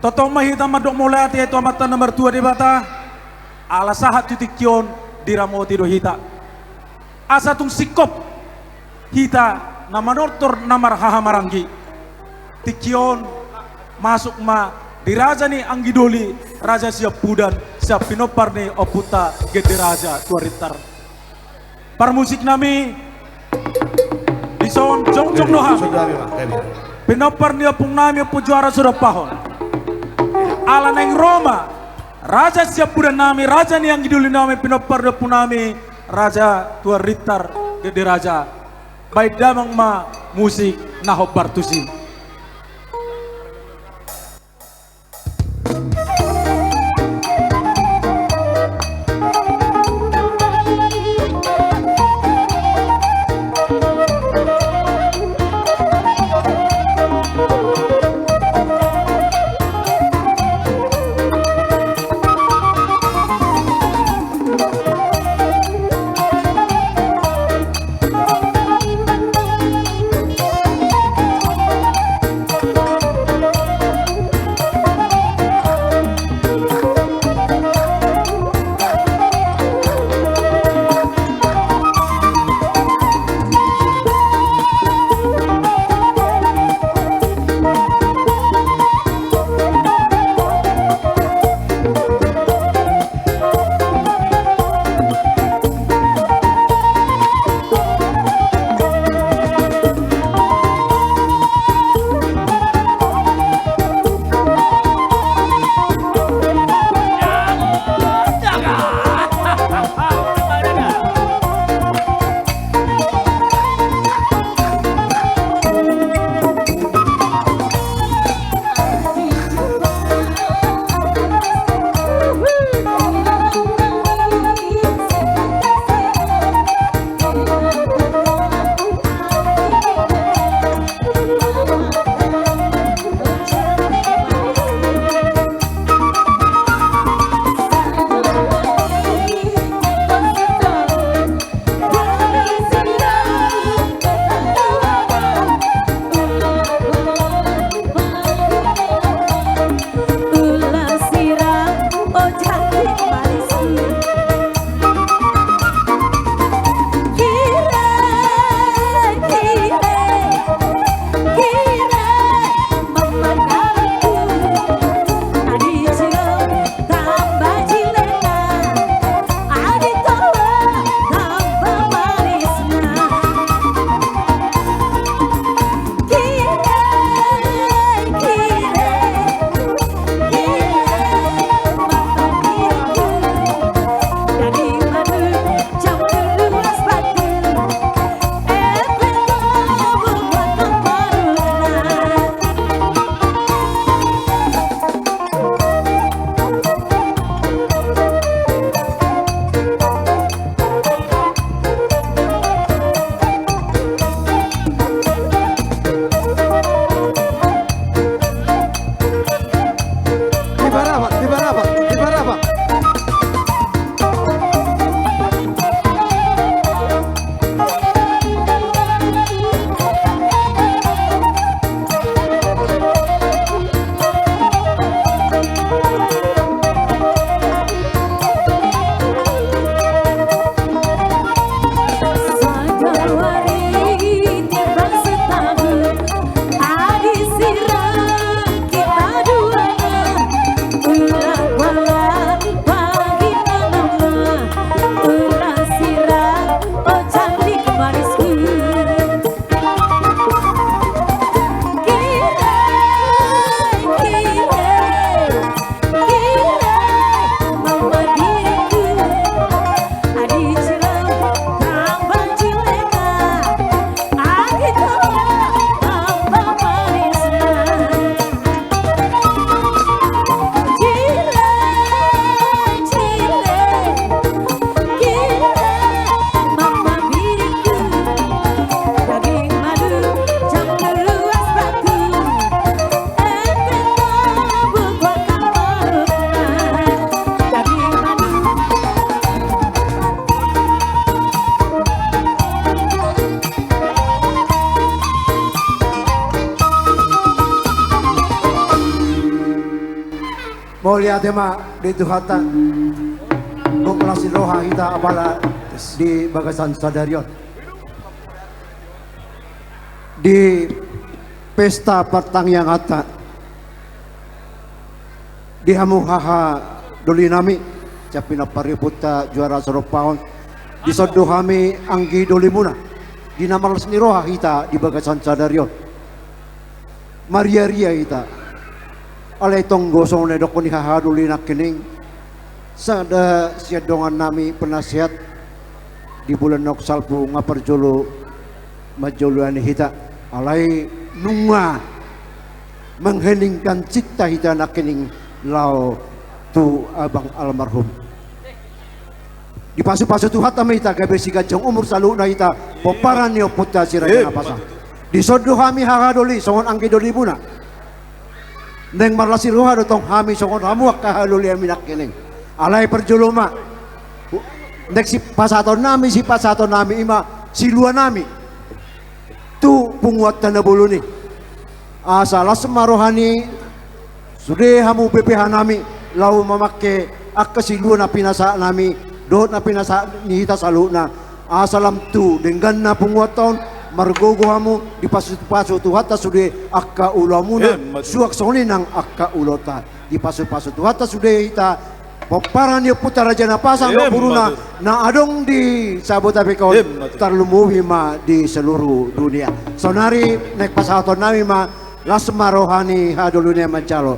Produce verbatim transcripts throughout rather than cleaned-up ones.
Tongtong ma hita mandok mauliate tu Amanta na martua Debata, ala sahat tu tingki on diramoti do hita. Asa tung singkop hita na manortor na marhahamaranggi. Tingki on masuk ma di raja ni anggidoli, raja siampudan, sian pinompar ni ompunta Gede Raja Tuan Ritter. Parmusik nami, dison jongjong do hami. Pinompar ni ompung nami, Ompu Juara Sudompahon. Ala naeng ro ma raja siampudan nami, raja ni anggidoli nami, pinompar ni ompung nami, Raja Tuan Ritter Gede Raja. Baen damang ma musik na hombar tusi. Mauliate ma di Tuhanta. Gok las ni roha hita apala di bagasan sadari on. Di pesta partangianganta, di hamu haha doli nami, sian pinompar ni ompunta Juara Sorompahon, dison do hami anggi dolimuna, di na marlas ni roha hita di bagasan sadari on. Mariaria hita. Alai tong do songon na didokkon ni haha doli nangkining, sada sian dongan nami penasehat di bulan naung salpu nga parjolo manjoloani hita. Alai nunga mengheningkan cinta hita nangkining laho tu abang almarhum. Dipasupasu Tuhanta ma hita gabe siganjang umur saluhutna hita, pomparan ni ompunta si Raja Napasang. Dison do hami haha doli songon anggi dolimuna. Naeng marlas ni roha do tong hami songon hamu angka haha doli nami nangkining. Alai parjolo ma, naeng sipasahaton nami, sipasahaton nami i ma silua nami tu punguanta na bolon i. Asa las ma roha ni sude hamu B P H nami, laho mamangke angka silua na pinasahat nami dohot na pinasahat ni hita saluhutna. Asa lam tu dengganna punguanta on margogo hamu, dipasupasu Tuhanta sude angka ulaonmuna, suang songon i nang angka ulaonta. Dipasupasu Tuhanta sude hita, pomparan ni ompunta Raja Napasang dohot boruna na adong di Sabotabek on, tarlumobi ma di seluruh dunia. Saonari naeng pasahaton nami ma, las ma roha ni haha doli nami manjalo.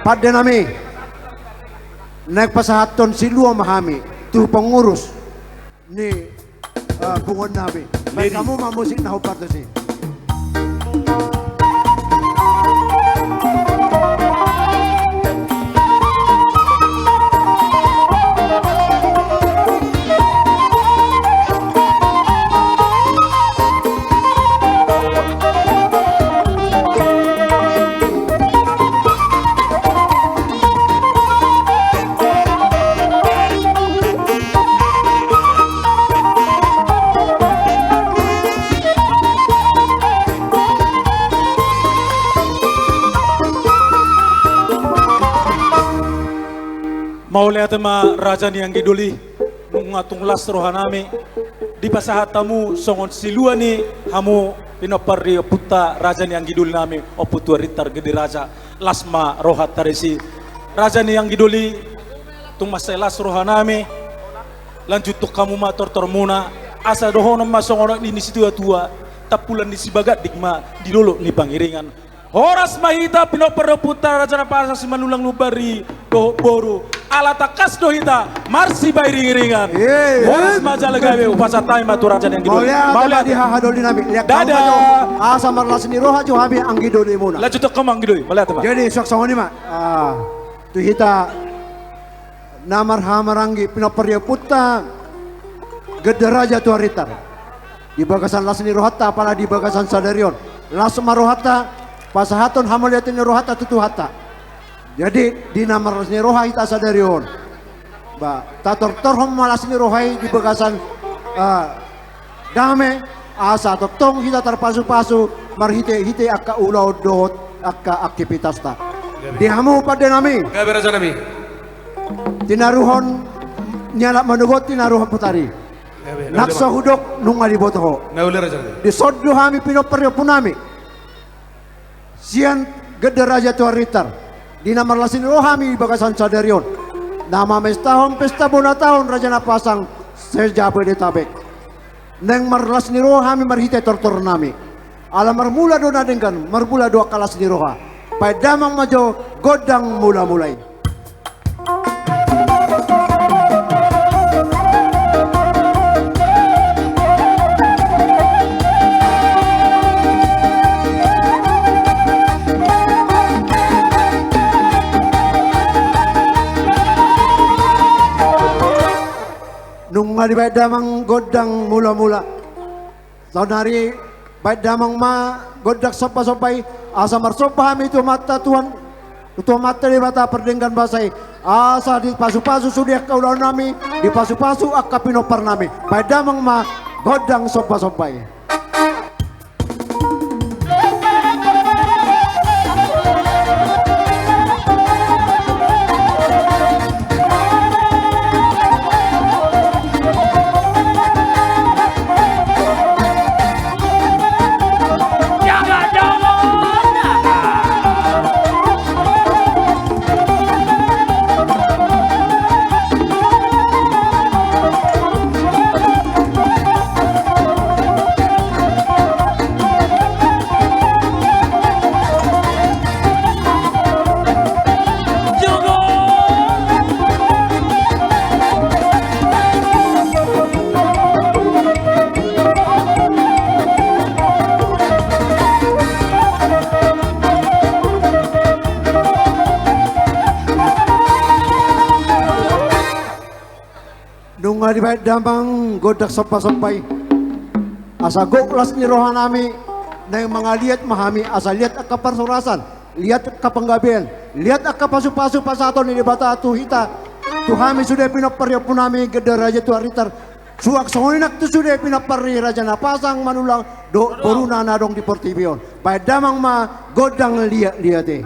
Pande nami, naeng pasahathon silua ma hami tu pengurus ni, eh, punguan nami. Baen hamu ma musik na hombar tusi. Mauliate ma raja ni anggi doli. Nunga tung las roha nami, dipasahat hamu songon silua ni hamu pinompar ni ompunta raja ni anggi doli nami, Ompu Tua Ritar Gede Raja. Las ma rohanta disi, raja ni anggi doli. Tung mansai las roha nami, lanjuthon hamu ma tortormuna, asa dohonon ma songon nidok ni situatua: Tampulan ni Sibagandik ma di dolok ni Pangiringan. Horas ma hita pinompar ni ompunta Raja Napasang Simanullang Lumban Ri dohot boru, ala tangkas do hita marsipairingiringan. Horas ma jala gabe. Hupasahat hami ma tu raja ni anggi doli. Mauliate ma di haha doli nami. Dadah. Asa marlas ni roha jo hami anggi dolimuna. Lanjuthon hamu anggi doli. Mauliate ma. Jadi suang songon i ma, ah, tu hita na marhahamaranggi pinompar ni ompunta Gede Raja Tua Ritar. Di bagasan las ni rohanta, apala di bagasan sadari on, las ma rohanta pasahathon hamauliateon ni rohanta tu Tuhanta. Jadi di na marlas ni roha hita sadari on, ba, tatortorhon ma las ni roha i di bagasan, ah, dame, asa tongtong hita tarpasupasu marhitehite angka ulaon dohot angka aktipitasta. Di hamu pande nami. Gabe raja nami. Tinaruhon ni anak manogot, tinaruhon potari. Nang so hudok nunga diboto ho. Dison do hami pinompar ni ompu nami sian Gede Raja Tua Ritar, di na marlas ni roha hami di bagasan sadari on, na mamestahon pesta bona taon Raja Napasang se-Jabodetabek. Naeng marlas ni roha hami marhite tortor nami. Ala marmula do na denggan, marmula do angka las ni roha. Baen damang ma jo gondang mulamula i. Nunga dibaen damang gondang mulamula. Saonari baen damang ma gondang sombasomba i, asa marsomba hami tu Amanta Tuhan, tu Amanta Debata pardenggan basa i, asa dipasupasu sude angka ulaon nami, dipasupasu angka pinompar nami. Baen damang ma gondang sombasomba i. Nunga dibahen damang gondang somba-somba i. Asa gok las ni rohanami, naeng mangaliat ma hami asa liat angka parhorasan, liat angka panggabean, liat angka pasu-pasu pasahaton ni Debata tu hita, tu hami sude pinompar ni ompunami Ganda Raja Tuan Ritar, suang songon i nang tu sude pinompar ni Raja Napasang Manulang dohot boruna na adong di portibi on. Bahen damang ma gondang liat-liat i.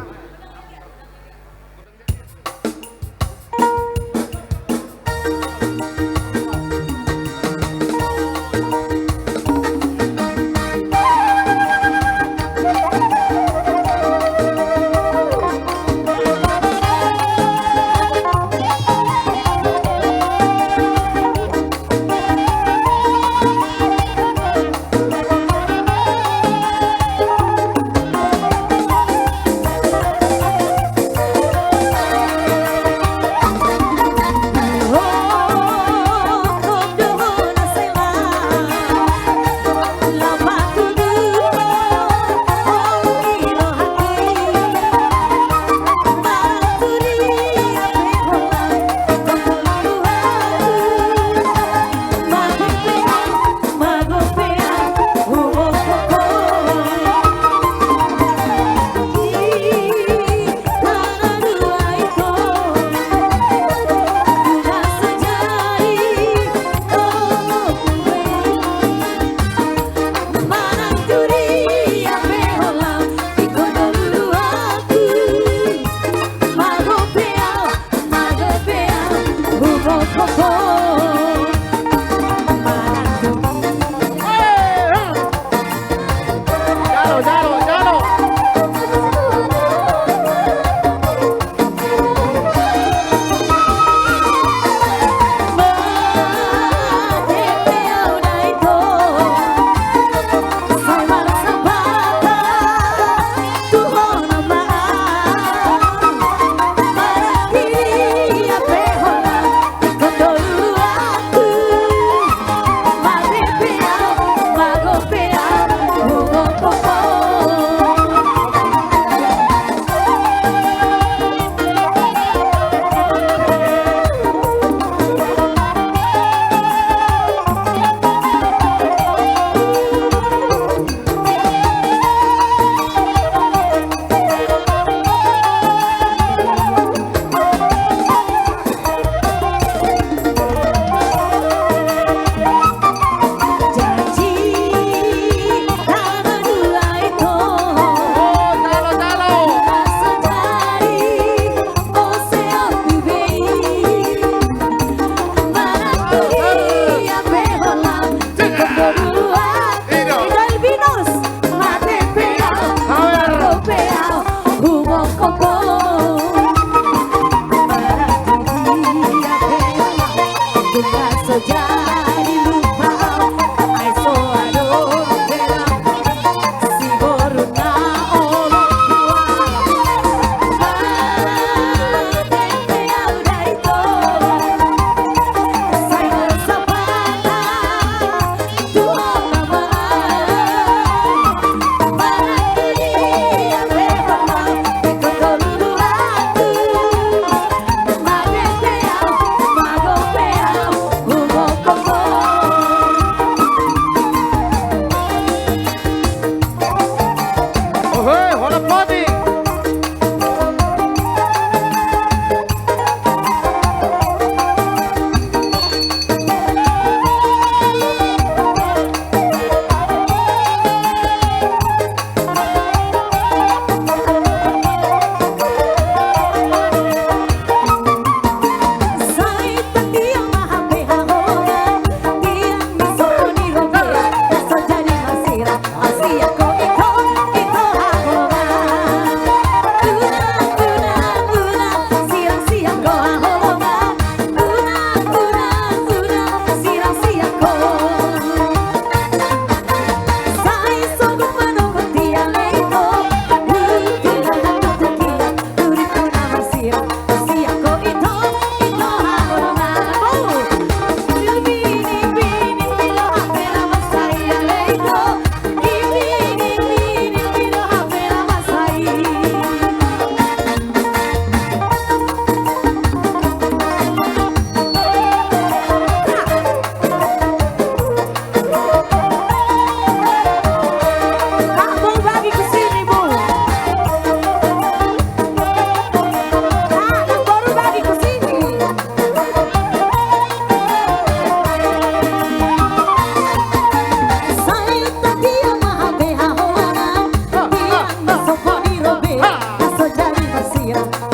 Na so jadi marsirat.